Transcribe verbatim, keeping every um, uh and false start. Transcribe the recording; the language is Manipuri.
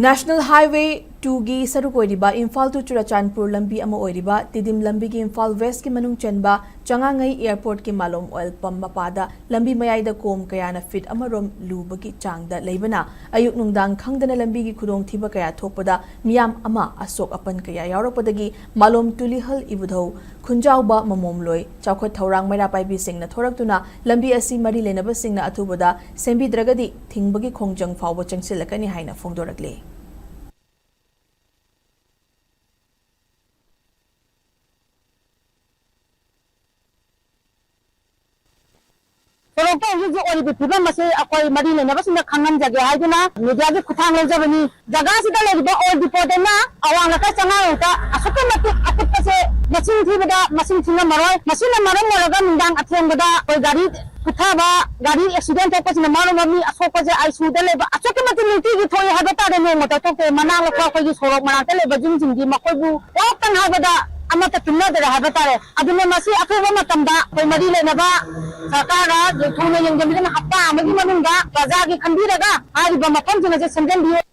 National Highway two ꯒꯤ ꯁꯔꯨꯛ ꯑꯣꯏꯔꯤꯕ ꯏꯝꯐꯥꯜ to ꯆꯨꯔꯥꯆꯥꯟꯄꯨꯔ ꯂꯝꯕꯤ ꯑꯃ ꯑꯣꯏꯔꯤꯕ ꯇꯤꯗꯤꯝ ꯂꯝꯕꯤꯒꯤ ꯏꯝꯐꯥꯜ West ꯀꯤ ꯃꯅꯨꯡ ꯆꯟꯕ ꯆꯉꯥꯉꯩ Airport ꯀꯤ ꯃꯥꯂꯣꯝ oil pump ꯃꯄꯥꯗ ꯂꯝꯕꯤ ꯃꯌꯥꯏꯗ ꯀꯣꯝ ꯀꯌꯥꯅ feet ꯑꯃꯔꯣꯝ ꯂꯨꯕꯒꯤ ꯆꯥꯡꯗ ꯂꯩꯕꯅ ꯑꯌꯨꯛ ꯅꯨꯡꯗꯥꯡ ꯈꯪꯗꯅ ꯂꯝꯕꯤꯒꯤ ꯈꯨꯗꯣꯡꯊꯤꯕ ꯀꯌꯥ ꯊꯣꯛꯄꯗ ꯃꯤꯌꯥꯝ ꯑꯃ ꯑꯁꯣꯛ ꯑꯄꯟ ꯀꯌꯥ ꯌꯥꯎꯔꯛꯄꯗꯒꯤ ꯃꯥꯂꯣꯝ ꯇꯨꯂꯤꯍꯜ ꯏꯕꯨꯙꯧ ꯈꯨꯟꯖꯥꯎꯕ ꯃꯃꯣꯝꯂꯣꯏ ꯆꯥꯎꯈꯠ ꯊꯧꯔꯥꯡ ꯃꯩꯔꯥ ꯄꯥꯏꯕꯤꯁꯤꯡꯅ ꯊꯣꯔꯛꯇꯨꯅ ꯂꯝꯕꯤ ꯑꯁꯤ ꯃꯔꯤ ꯂꯩꯅꯕꯁꯤꯡꯅ ꯑꯊꯨꯕꯗ ꯁꯦꯝꯕꯤꯗ꯭ꯔꯒꯗꯤ ꯊꯤꯡꯕꯒꯤ ꯈꯣꯡꯖꯪ ꯐꯥꯎꯕ ꯆꯪꯁꯤꯜꯂꯛꯀꯅꯤ ꯍꯥꯏꯅ ꯐꯣꯡꯗꯣꯔꯛꯂꯤ꯫ ꯁꯣꯔꯣꯛꯇ ꯍꯧꯖꯤꯛ ꯍꯧꯖꯤꯛ ꯑꯣꯏꯔꯤꯕ ꯐꯤꯕꯝ ꯑꯁꯤ ꯑꯩꯈꯣꯏ ꯃꯔꯤ ꯂꯩꯅꯕꯁꯤꯡꯅ ꯈꯪꯍꯟꯖꯒꯦ ꯍꯥꯏꯗꯨꯅ media ꯒꯤ ꯈꯨꯠꯊꯥꯡ ꯂꯧꯖꯕꯅꯤ꯫ ꯖꯒꯥꯁꯤꯗ ꯂꯩꯔꯤꯕ oil depot ꯇꯩꯅ ꯑꯋꯥꯡ ꯂꯩꯀꯥꯏ ꯆꯉꯥꯡ ꯐꯥꯎꯇ ꯑꯁꯨꯛꯀꯤ ꯃꯇꯤꯛ ꯑꯀꯨꯠꯄꯁꯦ ꯃꯁꯤꯡ ꯊꯤꯕꯗ ꯃꯁꯤꯡ ꯊꯤꯉꯝꯃꯔꯣꯏ꯫ ꯃꯁꯤꯅ ꯃꯔꯝ ꯑꯣꯏꯔꯒ ꯅꯨꯡꯗꯥꯡ ꯑꯊꯦꯡꯕꯗ ꯑꯩꯈꯣꯏ ꯒꯥꯔꯤ ꯀꯨꯊꯕ, ꯒꯥꯔꯤ accident ꯊꯣꯛꯄꯁꯤꯅ ꯃꯔꯝ ꯑꯣꯏꯔꯒ ꯃꯤ ꯑꯁꯣꯛꯄꯁꯦ ꯑꯥꯏ ꯁꯤ ꯌꯨ ꯗ ꯂꯩꯕ ꯑꯁꯨꯛꯀꯤ ꯃꯇꯤꯛ ꯅꯨꯡꯇꯤꯒꯤ ꯊꯣꯛꯏ ꯍꯥꯏꯕ ꯇꯥꯔꯦ꯫ ꯅꯣꯡꯃꯇ ꯊꯣꯛꯇꯦ꯫ ꯃꯅꯥꯛ ꯅꯛꯄ ꯑꯩꯈꯣꯏꯒꯤ ꯁꯣꯔꯣꯛ ꯃꯅꯥꯛꯇ ꯂꯩꯕ ꯌꯨꯝꯁꯤꯡꯗꯤ ꯃꯈꯣꯏꯕꯨ ꯄꯣꯛꯇꯪ ꯍꯥꯏꯕꯗ ꯑꯃꯠꯇ ꯇꯨꯝꯅꯗ꯭ꯔꯦ ꯍꯥꯏꯕ ꯇꯥꯔꯦ꯫ ꯑꯗꯨꯅ ꯃꯁꯤ ꯑꯊꯨꯕ ꯃꯇꯝꯗ ꯑꯩꯈꯣꯏ ꯃꯔꯤ ꯂꯩꯅꯕ ꯁꯔꯀꯥꯔꯅ ꯊꯨꯅ ꯌꯦꯡꯁꯤꯟꯕꯤꯗꯨꯅ ꯍꯞꯇꯥ ꯑꯃꯒꯤ ꯃꯅꯨꯡꯗ ꯄ꯭ꯔꯖꯥꯒꯤ ꯈꯟꯕꯤꯔꯒ ꯍꯥꯏꯔꯤꯕ ꯃꯐꯝꯁꯤꯡ ꯑꯁꯦ ꯁꯦꯝꯖꯤꯟꯕꯤꯌꯨ꯫